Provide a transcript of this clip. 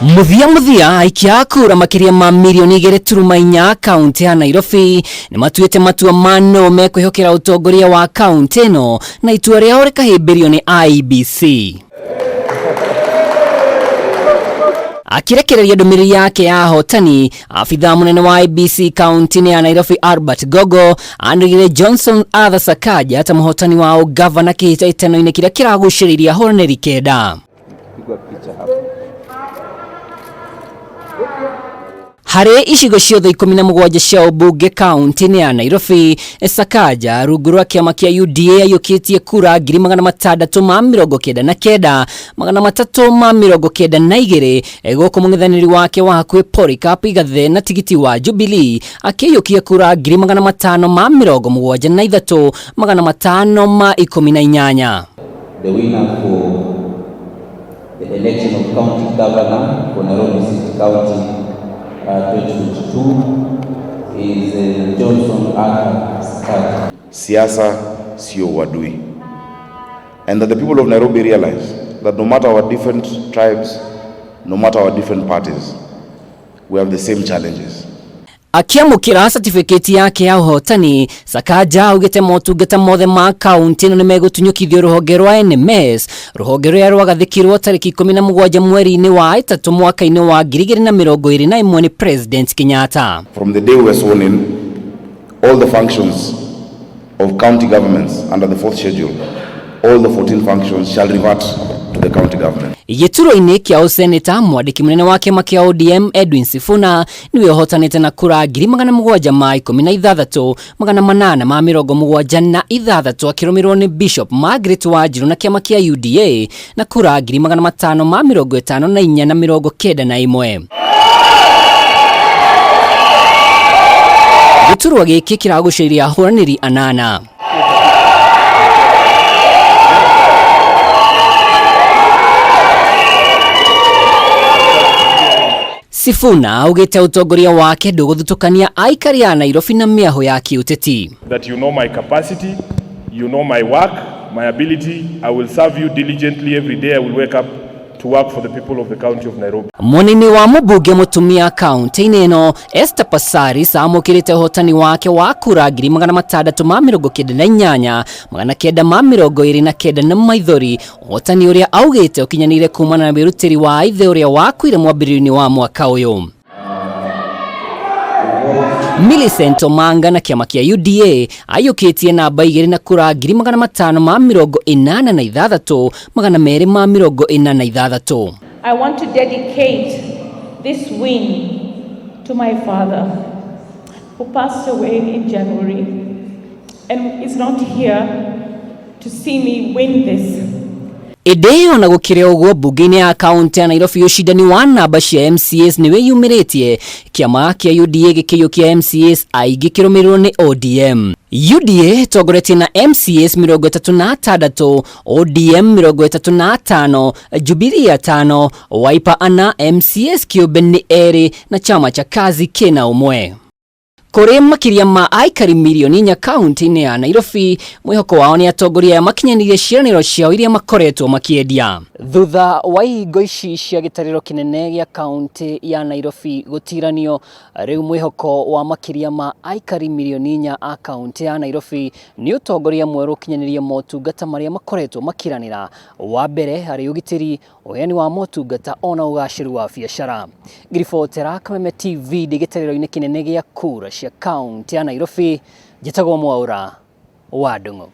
Mũthia mũthia, aikia a kura makĩria ma mirioni 2.4 kaunti ya Nairobi nĩ matuĩte matua ma nũ mekwĩhokera ũtongoria wa kaunti ĩno na itua rĩao rĩkahĩmbĩrio nĩ IEBC. Akĩrekereria ndũmĩrĩri yake ya ahotani, abithaa mũnene wa IEBC kaunti-inĩ ya Nairobi Albert Gogo anĩrĩire Johnson Arthur Sakaja ta mũhotani wa ũgavana kĩhĩtahĩtano-inĩ kĩrĩa kĩragucĩrĩirie ahũranĩri kenda. Harĩ icigo ciothe 17 cia ũmbunge kaunti-inĩ ya Nairobi, Sakaja rungu rwa kĩama kĩa UDA aiyũkĩtie kura 699,392, gũkũ mũng'ethanĩri wake wa hakuhĩ Polycarp Igathe na tigiti wa Jubilee akĩiyũkia kura 573,518. The winner for the election of county governor for Nairobi City County 2022 is Johnson Arthur Sakaja. Siasa sio uadui. And that the people of Nairobi realize that no matter our different tribes, no matter our different parties, we have the same challenges. Akĩamũkĩra certificate yake ya ũhotani, Sakaja augĩte motungata mothe ma kaunti ĩno nĩmegũtunyũkithio rũhonge rwa NMS, rũhonge rũrĩa rwagathĩkirwo tarĩki 17 mweri-inĩ wa ĩtatũ mwaka-inĩ wa 2021 nĩ President Kenyatta. From the day we were sworn in, all the functions of county governments under the fourth schedule, all the 14 functions shall revert to the county government. Gĩturwa-inĩ kĩa ũseneta, mwandĩki mũnene wa kĩama kĩa ODM Edwin Sifuna nĩwe ũhotanĩte na kura 716,876 akĩrũmĩrĩrwo nĩ Bishop Margaret Wanjiru na kĩama kĩa UDA na kura 554,091. Gĩturwa gĩkĩ kĩragucĩrĩria ahũranĩri anana. Sifuna augĩte ũtongoria wake ndũgũthutũkania aikari a Nairobi na mĩahũ ya kĩũteti. That you know my capacity, you know my work, my ability. I will serve you diligently every day. I will wake up to work for the people of the county of Nairobi. Mwena-inĩ wa mũmbunge mũtumia kaunti-inĩ ĩno Esther Passaris amũkĩrĩte ũhotani wake wa kura 698,929 na maithori, ũhotani ũrĩa augĩte ũkinyanĩire kumana na wĩrutĩri wa ithe ũrĩa wakuire mwambĩrĩrio-inĩ wa mwaka ũyũ. Millicent Omanga na kĩama kĩa UDA aiyũkĩtie namba 2 na kura 586,246. I want to dedicate this win to my father, who passed away in January and is not here to see me win this. Ĩndĩ ona gũkĩrĩ ũguo, mbunge-inĩ ya kaunti ya Nairobi ũcindani wa namba cia MCAs nĩ wĩyumĩrĩtie, kĩama kĩa UDA gĩkĩiyũkia MCAs aingĩ kĩrũmĩrĩrwo nĩ ODM. UDA ĩtongoretie na MCAs 36, ODM 35, Jubilee 5, Wiper 4, MCAs kĩũmbe nĩ 2 na chama cha kazi kĩna 1. Kũrĩ makĩria ma aikari mirioni 4 kaunti-inĩ ya Nairobi, mwĩhoko wao nĩ atongoria aya makinyanĩrie ciĩranĩro ciao iria makoretwo makĩendia. Thutha wa ihingo ici cia gĩtarĩro kĩnene gĩa kaunti ya Nairobi gũtiranio, rĩu mwĩhoko wa makĩria ma aikari mirioni 4 a kaunti ya Nairobi nĩ ũtongoria mwerũ ũkinyanĩrie motungata marĩa makoretwo makĩranĩra. Wa mbere harĩ ũgitĩri, ũheani wa motungata ona ũgacĩru wa biacara. Ngiribotera Kameme TV ndĩ gĩtarĩro-inĩ kĩnene gĩa kura cia kaunti ya Nairobi, njĩtagwo Mwaũra wa Ndung'u.